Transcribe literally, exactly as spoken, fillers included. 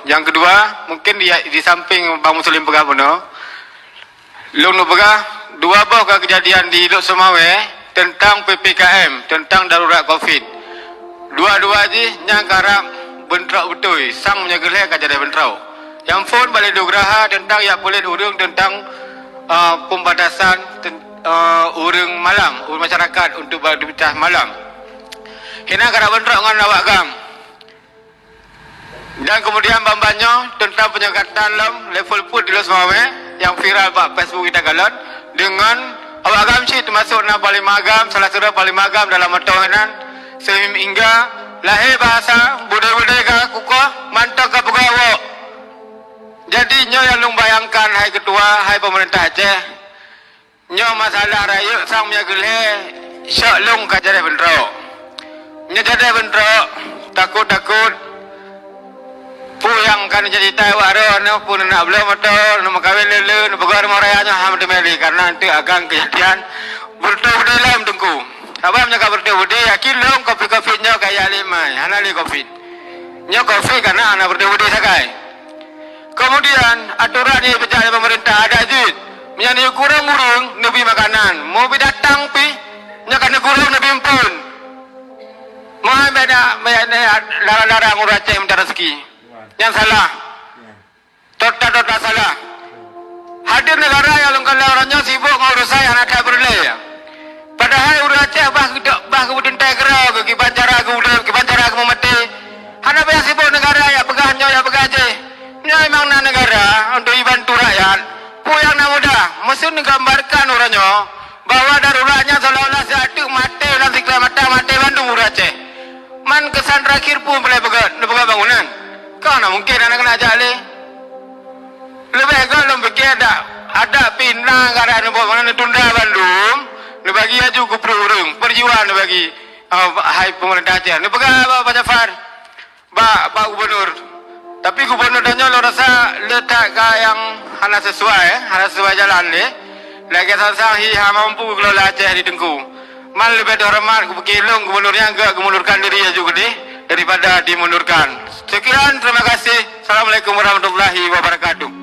Nyang keudua, mungken di, di sampéng Bang Muslim peugah bunoe, lôn neupeugah dua boh ka keujadian di Lhokseumawe teuntang P P K M, teuntang darurat covid. Dua-dua jih nyang karab beuntrok beutôi, sang meunyoe geuh lhée ka jadeh beuntrok. Nyang phon Balai Dugraha teuntang jak peulét ureuëng teuntang, eh, pembatasan ten-, eh, ureuëng malam, ureuëng masyarakat untuk beraktivitas malam. Hina karab beuntrok ngon awak GAM. Dan kemudian ban-ban nyoe teuntang peunyekatan lom level peuet di Lhokseumawe nyang viral bak Facebook geutanyoe kalon deungon awak GAM cit, teumasok na Panglima GAM, salah sidroe Panglima GAM dalam moto nyan, Seuhim Ingga, lahé bahasa, budé-budé ka kukoh, mantong ka peugah awak. Jadi nyoe nyang lôn bayangkan, hai Ketua, hai pemerintah Aceh, nyoe masalah rayeuk sang meunyoe geuh lhée, syok lôn ka jadeh beuntrok. Nyoe jadeh beuntrok, takot-takot, peue nyang ka neujadi tai awak droe nyoe, peue neunak bloe moto, neumeukawen lé-lé, neupeugah rumoh raya nyoe hana meuteumé lé, kareuna eunteuk akan keujadian beureutoh beudé lom Teungku. Sabab meunyoe ka beureutoh beudé, yakin lôn covid-covid nyoe ka jak lé mai, hana lé covid. Nyoe covid kareuna hana beureutoh beudé sagai. Kemudian, aturan nyang jipeujak lé pemerintah adat jeuet. Meunyoe neuyue kurong ureuëng, neubri makanan. Meu binatang pih, nyoe ka neugurong neubri eumpeuen. Meuhai beda, beda larang-larang ureuëng Aceh mita rezeki. Nyan salah. Tota-tota salah. Hadir negara nyang lôn kalon uroe nyoe sibuk ngon urusan nyang hana that peureulée. Padahai ureuëng Aceh bah geudo-, bah geubeuteuntai keudroe, kiban cara geuudeb, kiban cara geumumaté. Hana payah sibok negara jak peugah nyoe, jak peugah jéh. Nyoe memang na negara untuk jibantu rakyat. Peue nyang na mudah, meuseue neugambarkan uroe nyoe bahwa darurat nyan seolah-olah siat teuk maté lam sikla mata, maté bandum ureuëng Aceh. Man keusan terakhir peue peureulée peugah, neupeugah bangunan. Ka hana mungken hana keuneuk jak lé. Leubeh göt lôn pike dak, adak pih na gara neubuet meunan neutunda bandum, neubagi laju keu pruet ureuëng, peujuang neubagi, eh, hai peumeurintah Aceh. Neupeugah bak Pak Jafar, bak, bak gubunur. Tapi gubunur tanyoe lôn rasa le that ka nyang hana sesuai, eh, hana sesuai jalan lé. Lagée sang-sang hi hana mampu geukelola Aceh di Teungku. Man leubeh teuhoreumat kupiké lôn gubunur nyang geuh geumundurkan diri laju keudeh daripada dimundurkan. Sekian, terima kasih. Assalamualaikum warahmatullahi wabarakatuh.